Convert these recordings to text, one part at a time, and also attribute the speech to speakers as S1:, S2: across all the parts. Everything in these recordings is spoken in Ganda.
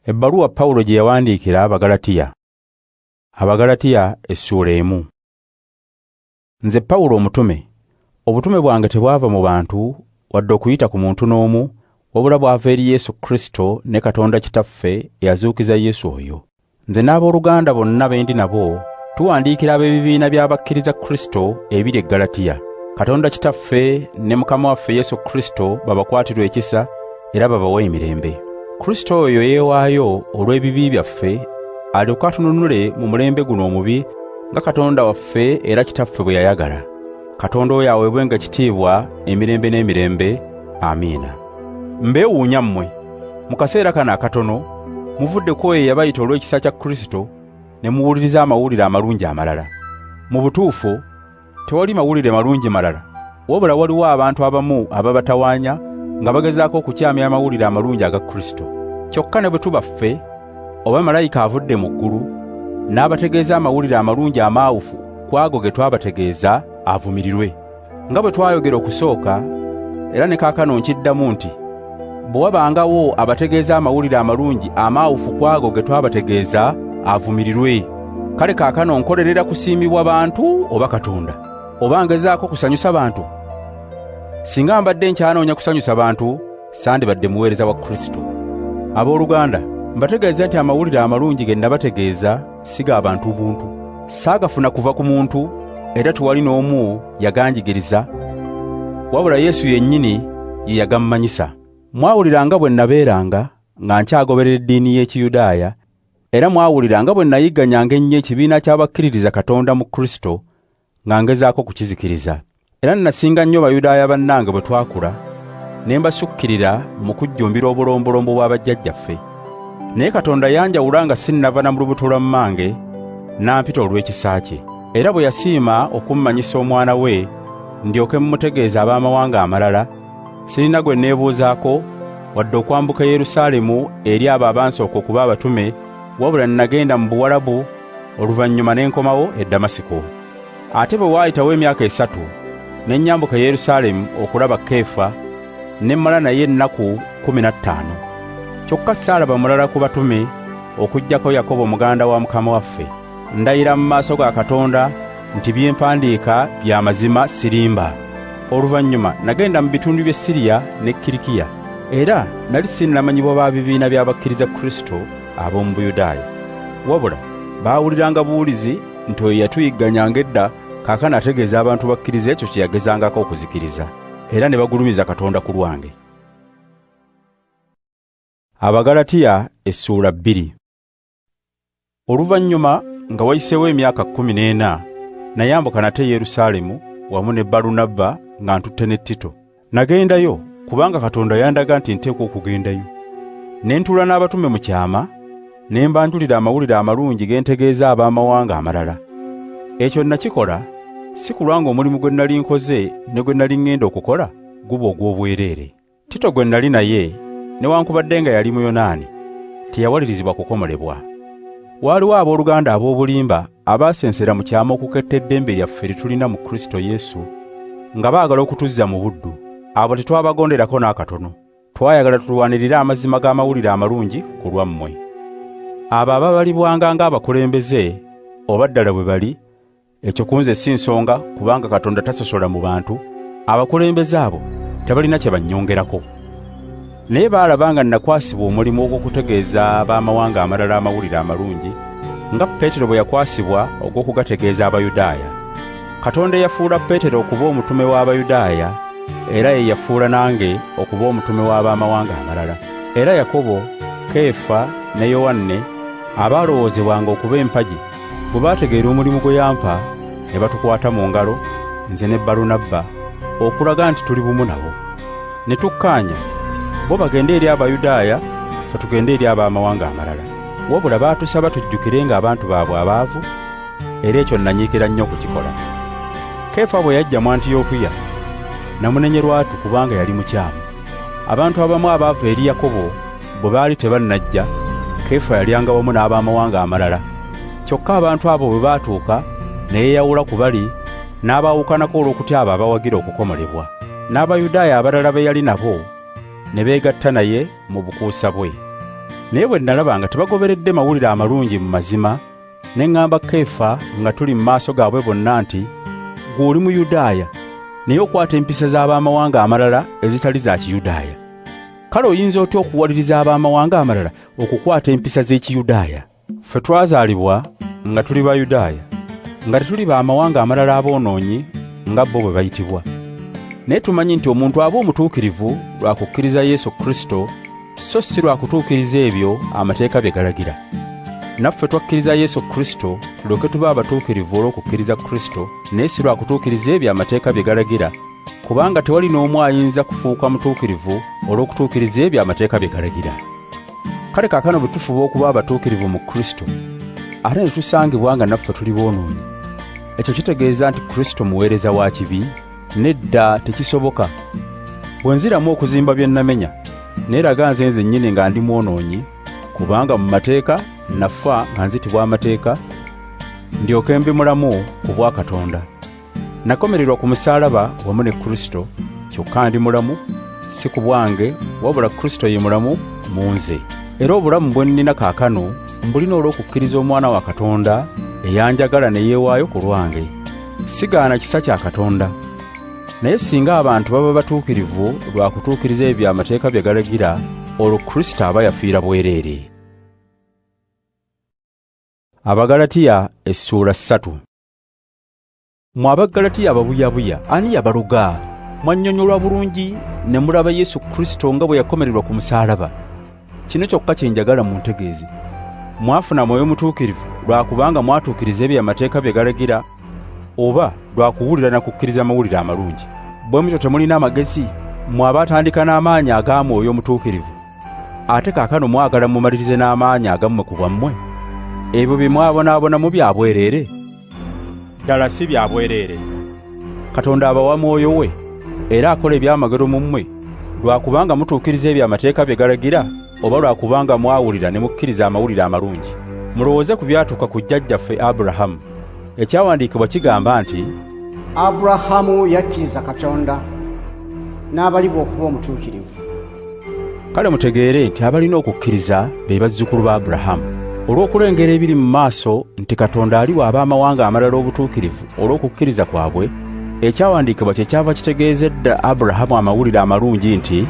S1: Ebbaluwa Pawulo gye yawandiikira Abagalatiya. Abagalatiya essuula 1. Nze Pawulo omutume, obutume bwange tebwava mu bantu wadde okuyita ku muntu n'omu, wabula bwava eri Yesu Kristo ne Katonda Kitaffe eyazuukiza Yesu oyo. Nze n'abooluganda bonna be ndi nabo tuwandiikira ab'ebibiina by'abakkiriza Kristo ebiri e Galatiya. Katonda Kitaffe ne Mukama waffe Yesu Kristo babakwatirwe ekisa era babawe emirembe. Kristo oyo yeewaayo olw'ebibi byaffe alyoke atununule mu mulembe guno omubi nga Katonda waffe era Kitaffe bwe yayagala. Katonda oyo aweebwenga ekitiibwa emirembe n'emirembe. Amiina. Mbeewuunya mmwe, mu kaseera kano akatono muvudde ku oyo eyabayita olw'ekisa kya Kristo ne muwuliriza amawulire amalungi amalala. Mu butuufu tewali mawulire malungi malala, wabula waliwo abantu abamu ababatawaanya nga bagezaako okukyamya amawulire amalungi aga Kristo. Kyokka ne bwe tuba ffe oba malayika avudde mu ggulu n'abategeeza amawulire amalungi amaawufu ku ago ge twabategeeza, avumirirwe. Nga bwe twayogera okusooka, era ne kaakano nkiddamu nti bwe wabangawo abategeeza amawulire amalungi amaawufu ku ago ge twabategeeza, avumirirwe. Kale kaakano nkolerera kusiimibwa bantu oba Katonda? Oba ngezaako kusanyusa bantu? Singa mbadde nkyanoonya kusanyusa bantu, sandibadde muweereza wa Kristo. Abooluganda, mbategeeza nti amawulire amalungi ge nabategeeza si ga bantu buntu. Saagafuna kuva ku muntu, era tewali n'omu yaganjigiriza, wabula Yesu yennyini ye yagammanyisa. Mwawulira nga bwe nabeeranga nga nkyagoberera eddiini y'Ekiyudaaya, era mwawulira nga bwe nayigganyanga ennyo ekibiina ky'abakkiririza Katonda mu Kristo nga ngezaako kukizikiriza. Era nasinga nnyo Bayudaaya bannange bwe twakula, ne mbasukkirira mu kujjumbira obulombolombo bwa bajjajjaffe. Naye Katonda yanjawula nga sinnava na mu lubuto lwa mmange, n'ampita olw'ekisa kye. Era bwe yasiima okummanyisa omwana we, ndyoke mmutegeeze ab'amawanga amalala, sirina gwe neebuuzaako wadde okwambuka e Yerusaalemu eri abo abansooka okuba abatume, wabula nagenda mu Buwalabu oluvannyuma ne nkomawo e Damasiko. Ate bwe waayitawo emyaka 3 ne nnyambuka e Yerusaalemu okulaba Keefa, ne mmala naye ennaku 15. Kyokka saalaba mulala ku batume okuggyako Yakobo muganda wa Mukama waffe. Ndayira mu maaso ga Katonda nti bye mpandiika bya mazima, sirimba. Oluvannyuma nagenda mu bitundu by'e Siriya ne Kirikiya, era nali sinnamanyibwa ba bibiina by'abakkiriza Kristo ab'omu Buyudaaya. Wabula baawuliranga buwulizi nti oyo yatuyigganyanga edda kaakano ategeeza abantu bakkiriza ekyo kye yagezangako okuzikiriza, era ne bagulumiza Katonda ku lwange. Abagalatiya essuula 2. Oluvannyuma nga wayiseewo emyaka 14, nayambuka nate Yerusaalemu wamu ne Balunabba nga ntutte ne Tito. Nagendayo kubanga Katonda yandaga nti nteekwa okugendayo. Ne ntuula n'abatume mu kyama, ne mbanjulira amawulire amalungi ge ntegeeza ab'amawanga amalala. Ekyo nakikola si kulwa ng'omulimu gwe nali nkoze ne gwe nali ŋŋenda okukola guba ogw'obwereere. Tito gwe nali naye, newankubadde nga yali Muyonaani, teyawalirizibwa kukomolebwa. Waaliwo abooluganda ab'obulimba abaasensera mu kyama okuketta eddembe lyaffe lye tulina mu Kristo Yesu, nga baagala okutuzza mu buddu. Abo tetwabagonderako n'akatono. Twayagala tulwanirire amazima g'amawulire amalungi ku lwammwe. Abo ababalibwanga ng'abakulembeze, oba ddala bwe bali, ekyo ku nze si nsonga kubanga Katonda tasosola mu bantu. Abakulembeze abo tebalina kye bannyongerako. Naye baalaba nga nakwasibwa omulimu ogw'okutegeeza ab'amawanga amalala amawulire amalungi, nga Peetero bwe yakwasibwa ogw'okugategeeza Abayudaaya. Katonda eyafuula Peetero okuba omutume w'Abayudaaya, era ye yafuula nange okuba omutume w'ab'amawanga amalala. Era Yakobo, Keefa ne Yowanne abaalowoozebwanga okuba empagi, bwe baategeera omulimu gwe yampa, ne batukwata mu ngalo, nze ne Balunabba, okulaga nti tuli bumu nabo. Ne tukkaanya, bo bagende eri Abayudaaya, ffe tugende eri ab'amawanga amalala. Wabula baatusaba tujjukirenga abantu baabwe abaavu, era ekyo nanyiikira nnyo okukikola. Keefa bwe yajja mu Antiyokiya, namunenya lwatu kubanga yali mukyamu. Abantu abamu abaava eri Yakobo bwe baali tebannajja, Keefa yalyanga wamu n'ab'amawanga amalala. Kyokka abantu abo bwe baatuuka, ne yeeyawula ku bali, n'abaawukanako olw'okutya abo abawagira okukomolebwa. N'Abayudaaya abalala be yali nabo ne beegatta naye mu bukuusa bwe. Naye bwe nalaba nga tebagoberedde mawulire amalungi mu mazima, ne ŋŋamba Keefa nga tuli mu maaso gaabwe bonna nti, ggwe oli Muyudaaya, naye okwata empisa z'abamawanga amalala ezitali za Kiyudaaya. Kale oyinza otya okuwaliriza abamawanga amalala okukwata empisa z'Ekiyudaaya? Ffe twazaalibwa nga tuli Bayudaaya, nga tetuli b'amawanga amalala aboonoonyi nga bo bwe bayitibwa. Naye tumanyi nti omuntu aba omutuukirivu lwa kukkiriza Yesu Kristo, so si lwa kutuukiriza ebyo amateeka bye galagira. Naffe twakkiriza Yesu Kristo tulyoke tube abatuukirivu olw'okukkiriza Kristo, naye si lwa kutuukiriza ebyo amateeka bye galagira, kubanga tewali n'omu ayinza kufuuka mutuukirivu olw'okutuukiriza ebyo amateeka bye galagira. Kale kaakano bwe tufuba okuba abatuukirivu mu Kristo, ate ne tusangibwa nga naffe tuli boonoonyi, ekyo kitegeeza nti Kristo muweereza wa kibi? Nedda, tekisoboka. Bwe nziramu okuzimba bye nnamenya, neeraga nze nzennyini nga ndi mwonoonyi, kubanga mu mateeka nafa nga nzitibwa amateeka, ndyoke mbe mulamu ku bwa Katonda. Nakomererwa ku musaalaba wamu ne Kristo, kyokka ndi mulamu, si ku bwange, wabula Kristo ye mulamu mu nze. Era obulamu bwe nnina kaakano mbulina olw'okukkiriza Omwana wa Katonda eyanjagala ne yeewaayo ku lwange. Sigaana kisa kya Katonda. Naye singa abantu baba batuukirivu lwa kutuukiriza ebyo amateeka bye galagira, olwo Kristo aba yafiira bwereere. Abagalatiya essuula 3. Mmwe Abagalatiya ababuyabuya, ani yabaloga? Mwannyonnyolwa bulungi ne mulaba Yesu Kristo nga bwe yakomererwa ku musaalaba. Kino kyokka kye njagala muntegeeze. Mwafuna Mwoyo Mutuukirivu lwa kubanga mwatuukiriza ebyo amateeka bye galagira, oba lwa kuwulira na kukkiriza mawulire amalungi? Bwe mutyo temulina amagezi, mmwe abaatandika n'amaanyi aga Mwoyo Mutuukirivu, ate kaakano mwagala mumalirize n'amaanyi agammwe ku bwammwe? Ebyo bye mwabonaabonamu bya bwereere? Ddala si bya bwereere. Katonda abawa Mwoyo we, era akola ebyamagero mu mmwe, lwa kubanga mutuukiriza ebyo amateeka bye galagira, oba lwa kubanga mwawulira ne mukkiriza amawulire amalungi? Mulowooze ku byatuuka ku jjajjaffe Aburahamu. Ekyawandiikibwa kigamba nti,
S2: Aburahamu yakkiriza Katonda, n'abalibwa okuba omutuukirivu.
S1: Kale mutegeere nti abalina okukkiriza be bazzukulu ba Aburahamu. Olw'okulengera ebiri mu maaso nti Katonda aliwa ab'amawanga amalala obutuukirivu olw'okukkiriza kwabwe, ekyawandiikibwa kye kyava kitegeeza edda Aburahamu amawulire amalungi nti,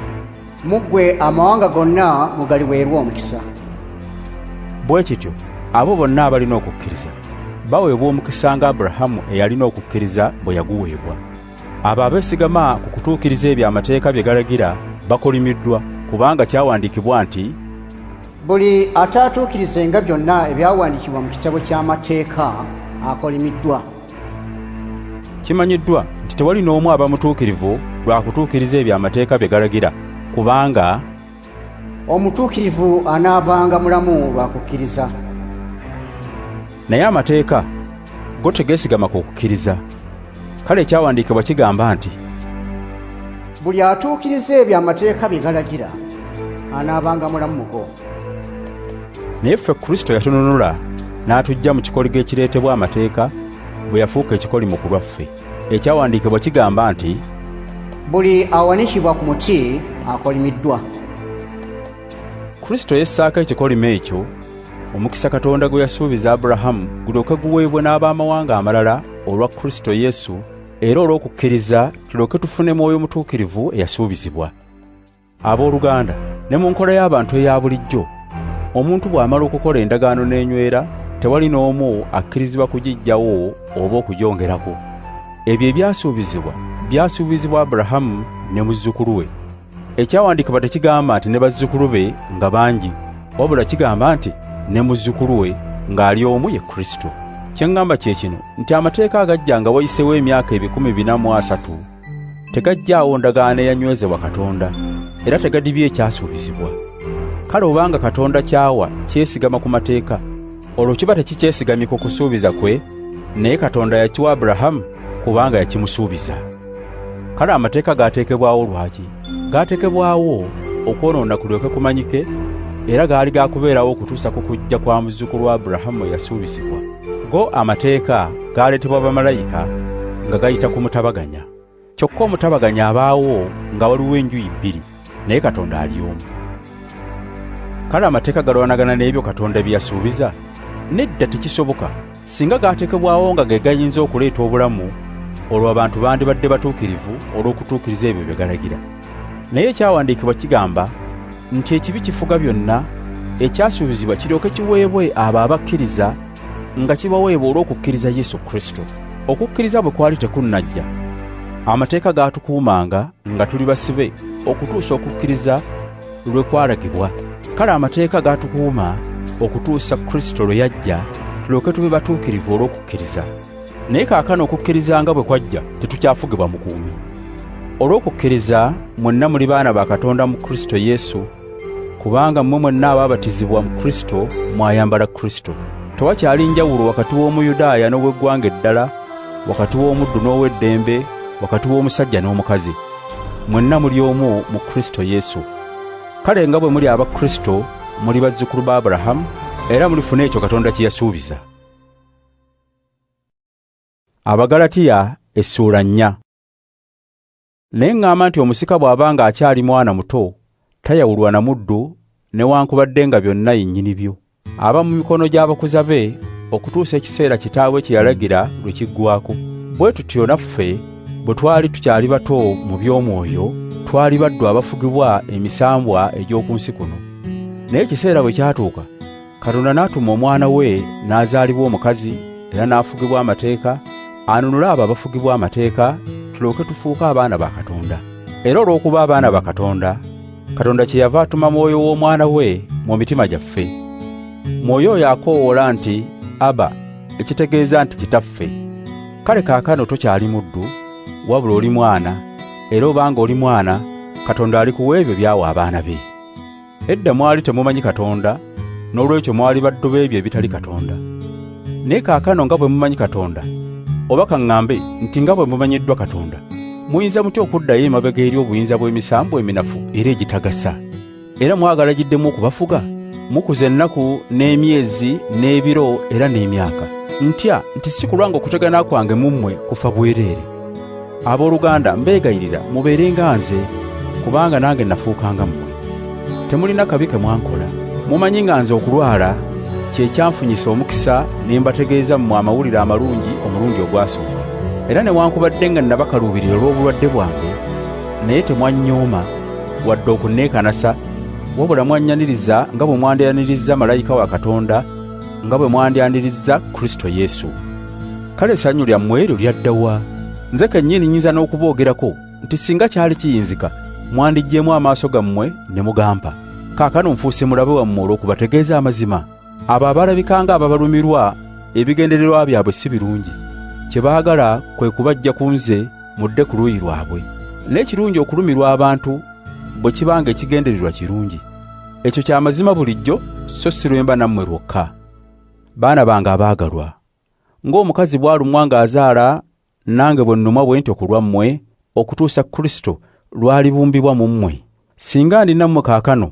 S2: Mu ggwe amawanga gonna mugaliweerwa omukisa.
S1: Bwe kityo abo bonna abalina okukkiriza baweebwa omukisa nga Aburahamu eyalina okukkiriza bwe yaguweebwa. Abo abeesigama ku kutuukiriza ebyo amateeka bye galagira bakolimiddwa, kubanga kyawandiikibwa nti,
S2: Buli ataatuukirizenga byonna ebyawandiikibwa mu kitabo ky'amateeka akolimiddwa.
S1: Kimanyiddwa nti tewali n'omu aba mutuukirivu lwa kutuukiriza ebyo amateeka bye galagira, kubanga
S2: omutuukirivu anaabanga mulamu lwa kukkiriza.
S1: Naye amateeka go tegeesigama ku kukkiriza. Kale ekyawandiikibwa kigamba nti,
S2: Buli atuukiriza ebyo amateeka bye galagira anaabanga mulamu mu go.
S1: Naye ffe Kristo yatununula n'atuggya mu kikoligo ekireetebwa amateeka bwe yafuuka ekikolimo ku lwaffe. Ekyawandiikibwa kigamba nti,
S2: Buli awanikibwa ku muti akolimiddwa.
S1: Kristo yessaako ekikolimo ekyo, omukisa Katonda gwe yasuubiza Aburahamu gulyoke guweebwe n'ab'amawanga amalala olwa Kristo Yesu, era olw'okukkiriza tulyoke tufune Mwoyo Mutuukirivu eyasuubizibwa. Abooluganda, ne mu nkola y'abantu eya bulijjo, omuntu bw'amala okukola endagaano n'enywera, tewali n'omu akkirizibwa kugiggyawo oba okugyongerako. Ebyo ebyasuubizibwa byasuubizibwa Aburahamu ne muzzukulu we. Ekyawandiikibwa tekigamba nti ne bazzukulu be nga bangi, wabula kigamba nti ne muzzukulu we ng'ali omu ye Kristo. Kye ŋŋamba kye kino nti amateeka agajja nga wayiseewo emyaka 430 tegaggyaawo ndagaano eyanywezebwa Katonda, era tegadibya ekyasuubizibwa. Kale obanga Katonda kyawa kyesigama ku mateeka, olwo kiba tekikyesigamye ku kusuubiza kwe, naye Katonda yakiwa Aburahamu kubanga yakimusuubiza. Kale amateeka gaateekebwawo lwaki? Gaateekebwawo okwonoona kulyoke kumanyike, era gaali ga kubeerawo okutuusa ku kujja kwa muzzukulu wa Aburahamu eyasuubizibwa. Go amateeka gaaleetebwa bamalayika nga gayita ku mutabaganya. Kyokka omutabaganya abaawo nga waliwo enjuyi bbiri, naye Katonda ali omu. Kale amateeka galwanagana n'ebyo Katonda bye yasuubiza? Nedda, tekisoboka. Singa gaateekebwawo nga ge gayinza okuleeta obulamu, olwo abantu bandibadde batuukirivu olw'okutuukiriza ebyo bye galagira. Naye ekyawandiikibwa kigamba nti ekibi kifuga byonna, ekyasuubizibwa kiryoke kiweebwe abo abakkiriza nga kibaweebwa olw'okukkiriza Yesu Kristo. Okukkiriza bwe kwali tekunnajja, amateeka gaatukuumanga nga tuli basibe okutuusa okukkiriza lwe kwalagibwa. Kale amateeka gaatukuuma okutuusa Kristo lwe yajja tulyoke tube batuukirivu olw'okukkiriza. Naye kaakano okukkiriza nga bwe kwajja tetukyafugibwa mukuumi. Olw'okukkiriza mwenna muli baana ba Katonda mu Kristo Yesu, kubanga mmwe mwenna abaabatizibwa mu Kristo mwayambala Kristo. Tewakyali njawulo wakati w'Omuyudaaya n'ow'eggwanga eddala, wakati w'omuddu n'ow'eddembe, wakati w'omusajja n'omukazi. Mwenna muli omu mu Kristo Yesu. Kale nga bwe muli aba Kristo, muli bazzukulu ba Aburahamu, era mulifuna ekyo Katonda kye yasuubiza. Abagalatiya essuula 4. Naye ŋŋamba nti omusika bw'aba ng'akyali mwana muto, tayawulwa na muddu newankubadde nga byonna ye nnyini byo. Aba mu mikono gy'abakuza be okutuusa ekiseera kitaawe kye yalagira lwe kiggwaako. Bwe tutyo naffe bwe twali tukyali bato mu by'omwoyo, twali baddu abafugibwa emisambwa egy'oku nsi kuno. Naye ekiseera bwe kyatuuka, Katonda n'atuma omwana we n'azaalibwa omukazi era n'afugibwa amateeka, anunule abo abafugibwa amateeka, tulyoke tufuuke abaana ba Katonda. Era olw'okuba abaana ba Katonda, Katonda kyeyava atuma Mwoyo w'Omwana we mu mitima gyaffe. Mwoyo oyo akoowoola nti Aba, ekitegeeza nti Kitaffe. Kale kaakano tokyali muddu, wabula oli mwana, era obanga oli mwana, Katonda alikuwa ebyo by'awa abaana be. Edda mwali temumanyi Katonda, n'olwekyo mwali baddu b'ebyo ebitali Katonda. Naye kaakano nga bwe mumanyi Katonda, oba ka ŋŋambe nti nga bwe mumanyiddwa Katonda, muyinza mutya okuddayo emabega eri obuyinza bw'emisambu eminafu era egitagasa? Era mwagala giddemu okubafuga? Mukuza ennaku n'emyezi n'ebiro era n'emyaka. Ntya nti si kulwa ng'okutegana kwange mu mmwe kufa bwereere. Abooluganda, mbeegayirira mubeere nga nze, kubanga nange nafuuka nga mmwe. Temulina kabi ke mwankola. Mumanyi nga nze okulwala kye kyanfunyisa omukisa ne mbategeeza mmwe amawulire amalungi omulundi ogwasooka. Era newankubadde nga nabakaluubirira olw'obulwadde bwange, naye temwannyooma wadde okunneekanasa, wabula mwannyaniriza nga bwe mwandiyanirizza malayika wa Katonda, nga bwe mwandyanirizza Kristo Yesu. Kale essanyu lyammwe eryo lyadda wa? Nze kennyini nnyinza n'okuboogerako nti singa kyali kiyinzika, mwandiggyeemu amaaso gammwe ne mugampa. Kaakano nfuuse mulabe wammwe olw'okubategeeza amazima. Abo abalabika nga ababalumirwa ebigendererwa byabwe si birungi. Kye baagala kwe kubaggya ku nze mudde ku luuyi lwabwe. Naye kirungi okulumirwa abantu bwe kiba nga ekigendererwa kirungi. Ekyo kya mazima bulijjo, so si lwe mba nammwe lwokka. Baana bange abaagalwa, ng'omukazi bw'alumwa ng'azaala, nange bwe nnumwa bwe ntyo ku lwammwe, okutuusa Kristo lw'alibumbibwa mu mmwe. Singa ndi nammwe kaakano,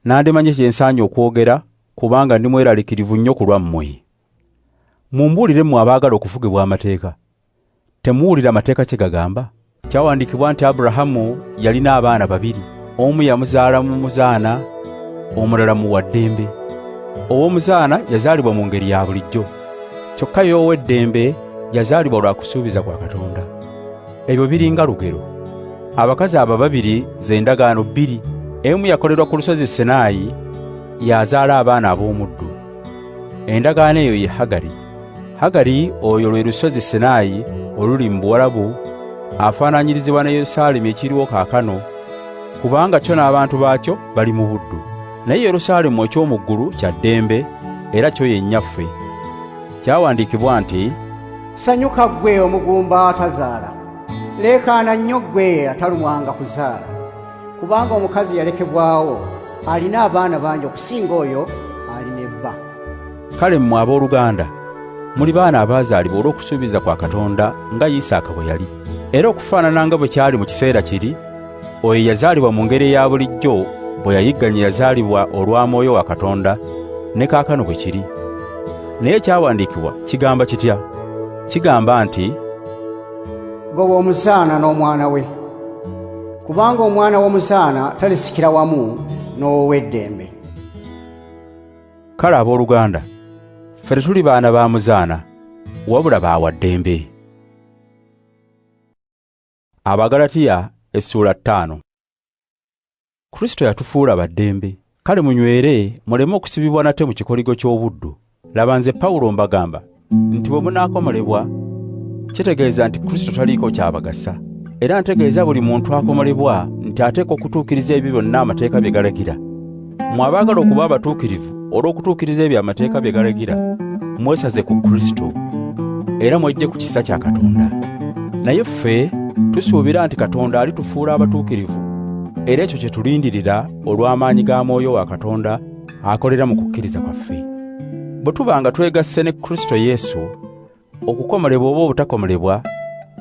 S1: nandimanyi kye nsaanye okwogera, kubanga ndi mweraliikirivu nnyo ku lwammwe. Mumbuulire mmwe abaagala okufugibwa amateeka. Temuwulira amateeka kye gagamba? Kyawandiikibwa nti Aburahamu yalina abaana babiri, omu yamuzaala mu muzaana, omulala mu wa ddembe. Ow'omuzaana yazaalibwa mu ngeri ya bulijjo, kyokka ye ow'eddembe yazaalibwa lwa kusuubiza kwa Katonda. Ebyo biringa lugero. Abakazi abo babiri ze ndagaano bbiri. Emu yakolerwa ku lusozi Sinaayi, yazaala abaana ab'omuddu. Endagaano eyo ye Hagari. Hagari oyo lwe lusozi Sinaayi oluli mu Buwalabu, afaananyirizibwa ne Yerusaalemi ekiriwo kaakano, kubanga kyo n'abantu baakyo bali mu buddu. Naye Yerusaalemu eky'omu ggulu kya ddembe, era kyo ye nnyaffe. Kyawandiikibwa nti,
S2: Sanyuka ggwe omugumba atazaala, leekaana nnyo ggwe atalumwanga kuzaala, kubanga omukazi yalekebwawo alina abaana bangi okusinga oyo alina ebba.
S1: Kale mmwe abooluganda, muli baana abaazaalibwa olw'okusuubiza kwa Katonda nga Isaaka bwe yali. Era okufaanana nga bwe kyali mu kiseera kiri, oyo eyazaalibwa mu ngeri eya bulijjo bwe yayigganya yazaalibwa olwa Mwoyo wa Katonda, ne kaakano bwe kiri. Naye ekyawandiikibwa kigamba kitya? Kigamba nti,
S2: Goba omuzaana n'omwana we, kubanga omwana w'omuzaana talisikira wamu n'ow'eddembe.
S1: Kale abooluganda, ffe tetuli baana ba muzaana, wabula ba wa ddembe. Abagalatiya essuula 5. Kristo yatufuula ba ddembe. Kale munywere muleme okusibibwa nate mu kikoligo ky'obuddu. Laba nze Pawulo mbagamba nti bwe munaakomolebwa, kitegeeza nti Kristo taliiko kyabagasa. Era ntegeeza buli muntu akomolebwa nti ateekwa okutuukiriza ebyo byonna amateeka bye galagira. Mmwe abaagala okuba abatuukirivu olw'okutuukiriza ebyo amateeka bye galagira, mwesaze ku Kristo era mweggye ku kisa kya Katonda. Naye ffe tusuubira nti Katonda alitufuula abatuukirivu, era ekyo kye tulindirira olw'amaanyi ga Mwoyo wa Katonda akolera mu kukkiriza kwaffe. Bwe tuba nga twegasse ne Kristo Yesu, okukomolebwa oba obutakomolebwa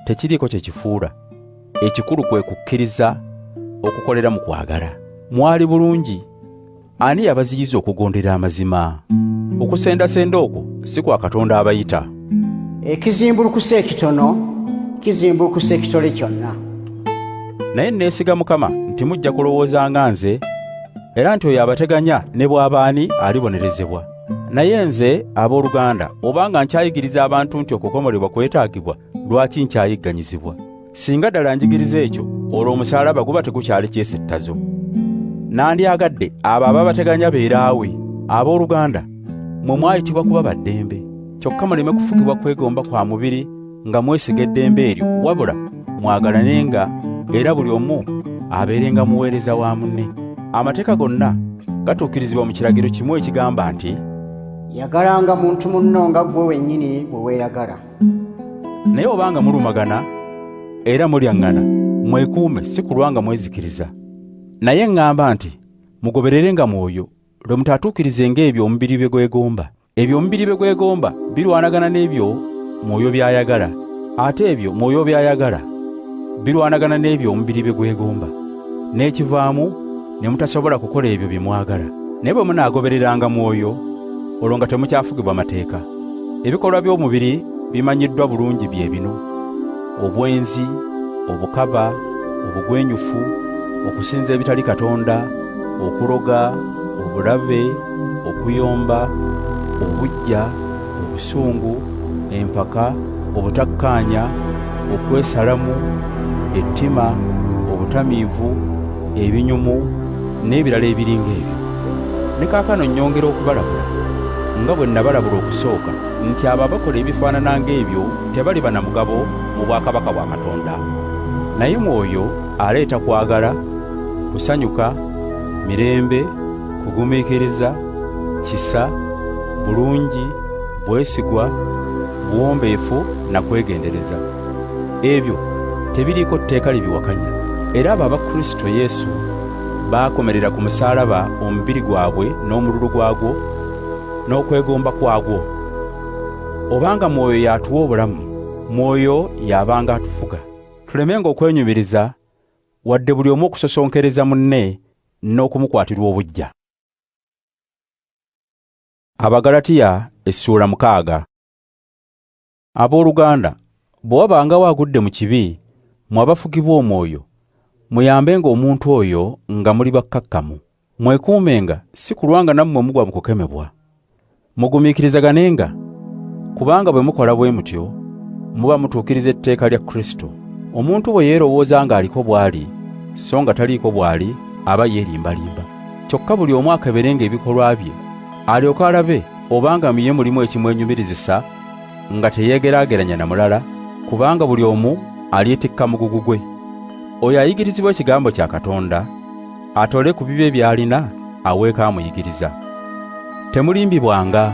S1: tekiriiko kye kifuula. Ekikulu kwe kukkiriza okukolera mu kwagala. Mwali bulungi, ani yabaziyiza okugondera amazima? Okusendasenda okwo si kwa Katonda abayita.
S2: Ekizimbulukusa ekitono kizimbulukusa ekitole kyonna.
S1: Naye neesiga Mukama nti mujja kulowooza nga nze, era nti oyo abateganya ne bw'aba ani alibonerezebwa. Naye nze abooluganda, obanga nkyayigiriza abantu nti okukomolebwa kwetaagibwa, lwaki nkyayigganyizibwa? Singa ddala njigiriza ekyo, olwo omusaalaba guba tegukyali kyesittazo. Nandyagadde abo ababateganya beeraawe. Abooluganda, mmwe mwayitibwa kuba ba ddembe, kyokka muleme kufugibwa kwegomba kwa mubiri nga mwesiga eddembe eryo, wabula mwagalanenga era buli omu abeerenga muweereza wa munne. Amateeka gonna gatuukirizibwa mu kiragiro kimu ekigamba nti,
S2: Yagalanga muntu munno nga ggwe wennyini bwe weeyagala.
S1: Naye obanga mulumagana era mulyaŋŋana, mwekuume si kulwa nga mwezikiriza. Naye ŋŋamba nti mugobererenga Mwoyo, lwe mutaatuukirizenga ebyo omubiri bye gwegomba. Ebyo omubiri bye gwegomba birwanagana n'ebyo Mwoyo by'ayagala, ate ebyo Mwoyo by'ayagala birwanagana n'ebyo omubiri bye gwegomba. N'ekivaamu ne mutasobola kukola ebyo bye mwagala. Naye bwe munaagobereranga Mwoyo, olwo nga temukyafugibwa mateeka. Ebikolwa by'omubiri bimanyiddwa bulungi bye bino: obwenzi, obukaba, obugwenyufu, okusinza ebitali Katonda, okuloga, obulabe, okuyomba, obuggya, obusungu, empaka, obutakkaanya, okwesalamu, ettima, obutamiivu, ebinyumu, n'ebirala ebiringa ebyo. Ne kaakano nnyongera okubalabula, nga bwe nabalabula okusooka, nti abo abakola ebifaanana ng'ebyo tebaliba na mugabo mu bwakabaka bwa Katonda. Naye Mwoyo aleeta kwagala, kusanyuka, mirembe, kugumiikiriza, kisa, bulungi, bwesigwa, buwombeefu na kwegendereza. Ebyo tebiriiko tteeka libiwakanya. Era abo aba Kristo Yesu baakomerera ku musaalaba omubiri gwabwe n'omululu gwagwo n'okwegomba kwagwo. Obanga Mwoyo y'atuwa obulamu, Mwoyo y'abanga atufuga. Tulemenga okwenyumiriza, wadde buli omu okusosonkereza munne n'okumukwatirwa obuggya. Abagalatiya essuula 6. Abooluganda, bwe wabangawo agudde mu kibi, mmwe abafugibwa Omwoyo, muyambenga omuntu oyo nga muli bakkakkamu. Mwekuumenga si kulwa nga nammwe mugwa mu kukemebwa. Mugumiikirizaganenga, kubanga bwe mukola bwe mutyo, muba mutuukiriza etteeka lya Kristo. Omuntu bwe yeerowooza ng'aliko bw'ali, so nga taliiko bw'ali, aba yeerimbarimba. Kyokka buli omu akeberenga ebikolwa bye, alyoke alabe obanga mu ye mulimu ekimwenyumirizisa nga teyeegeraageranya na mulala, kubanga buli omu alyetikka mugugu gwe. Oyo ayigirizibwa ekigambo kya Katonda atole ku bibye by'alina aweeko amuyigiriza. Temulimbibwanga,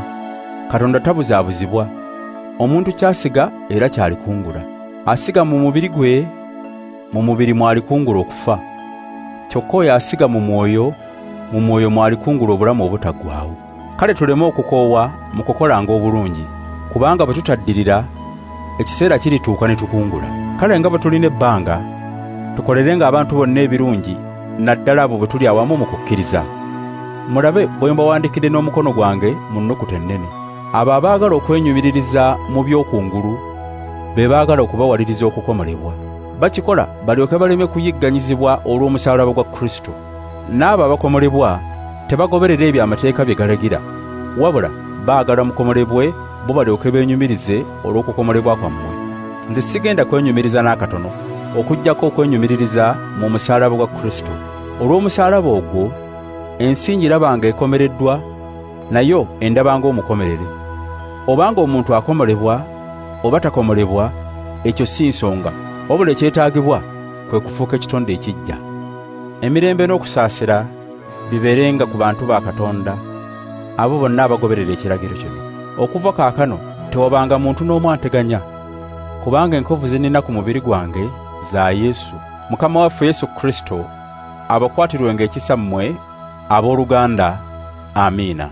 S1: Katonda tabuzaabuzibwa. Omuntu ky'asiga era ky'alikungula. Asiga mu mubiri gwe, mu mubiri mw'alikungula okufa. Kyokka oyo asiga mu mwoyo, mu mwoyo mw'alikungula obulamu obutaggwaawo. Kale tuleme okukoowa mu kukolanga obulungi, kubanga bwe tutaddirira, ekiseera kirituuka ne tukungula. Kale nga bwe tulina ebbanga, tukolerenga abantu bonna ebirungi, naddala abo bwe tuli awamu mu kukkiriza. Mulabe bwe mbawandiikidde n'omukono gwange mu nnukuta ennene. Abo abaagala okwenyumiririza mu by'okungulu be baagala okubawaliriza okukomolebwa. Bakikola balyoke baleme kuyigganyizibwa olw'omusaalaba gwa Kristo. N'abo abakomolebwa tebagoberera ebyo amateeka bye galagira, Wabula baagala mukomolebwe bo balyoke beenyumirize olw'okukomolebwa kwammwe. Nze sigenda kwenyumiriza n'akatono, okuggyako okwenyumiririza mu musaalaba gwa Kristo. Olw'omusaalaba ogwo ensi ngiraba ng'ekomereddwa, nayo endaba ng'omukomerere. Obanga omuntu akomolebwa oba takomolebwa, ekyo si nsonga, wabula ekyetaagibwa kwe kufuuka ekitonde ekiggya. Emirembe n'okusaasira bibeerenga ku bantu ba Katonda, abo bonna abagoberera ekiragiro kino. Okuva kaakano tewabanga muntu n'omu anteganya, kubanga enkovu ze nnina ku mubiri gwange za Yesu. Mukama waffe Yesu Kristo abakwatirwenga ekisa mmwe abooluganda. Amiina.